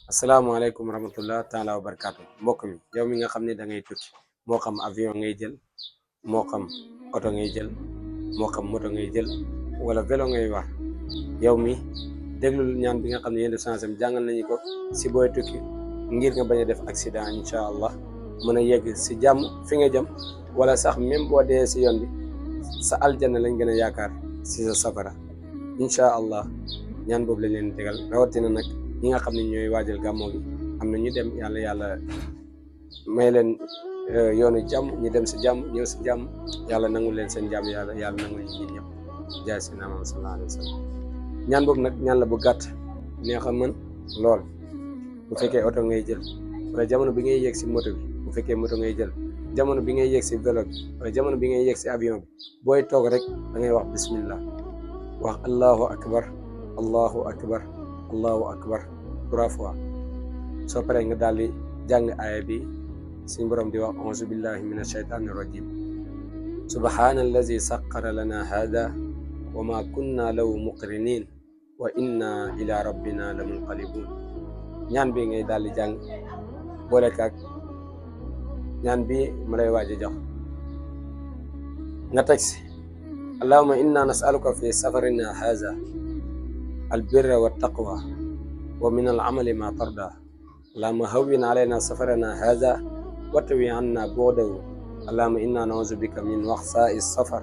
asalaamaaleykum wa rahmatullah taala wa barakaatu mbokk mi yow mi nga xam ne da ngay tukki moo xam avion ngay jël moo xam oto ngay jël moo xam moto ngay jël wala vélo ngay wax yow mi déglul ñaan bi nga xam ne yéen sansam jàngal nañu ko si booy tukki ngir nga bañ a def accident incha allah mën a yegg si jàmm fi nga jëm wala sax même boo dee si yoon bi sa aljanna lañ gën a yaakaar si sa safara incha allah ñaan boobu lañ leen tegal rawatina nag ñi nga xam ne ñooy waajal gàmmoo gi am na ñu dem yàlla may leen yoonu jàmm ñu dem si jàmm ñëw si jàmm yàlla nangul leen seen jàmm yàlla nangul ñi ñëpp jaay si naam sallallahu alayhi wa sallam ñaan boobu nag ñaan la bu gàtt neex a mën lool bu fekkee oto ngay jël wala jamono bi ngay yéeg si moto bi bu fekkee moto ngay jël jamono bi ngay yéeg si vélo bi wala jamono bi ngay yéeg si avion bi booy toog rek da ngay wax bismillah wax allahu akbar allahu akbar allahu akbar 3 fois soo paree nga daal di jàng aaya bi suñ borom di wax auzu billahi min ashaytani rajim subhana allazi saqqara lana hada wa ma kunna lahu muqrinin wa inna ila rabbina la munqalibun ñaan bi ngay daal di jàng boole kaak ñaan bi ma lay waaj a jox nga teg si allahumma inna nasaluka fi safarina haza albirra wa taqwa wa min al-amali ma tarda allahumma hawwin alayna safarana hadha watwi anna bu'dahu allahumma inna na'udhu bika min waqsa'i as-safar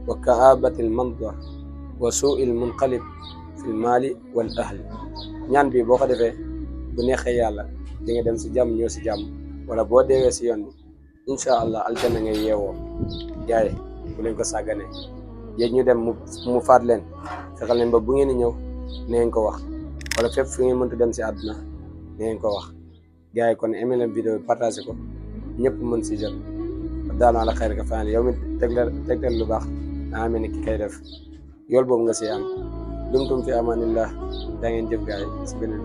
wa ka'abati al-manzar wa su'i al-munqalib fi al-mali wal ahli ñaan bi boo ko defee bu neexee yàlla di nga dem si jàmm ñëw si jàmm wala boo deewee si yoon bi incha allah aljanna ngay yeewoo jaay bu leen ko sàgganee yéen ñu dem mu faat leen fexal leen ba bu ngeen di ñëw ne ngeen ko wax wala fépp fu ngeen mënta dem si àdduna ne ngeen ko wax gars yi kon aimé leen vidéo bi partagé ko ñëpp mën si jot daal ala xayr ka faal yow mi tegtal lu baax daa mel ni ki kay def yool boobu nga si am dumtum fi amanillah da ngeen jëf gars yi si beneen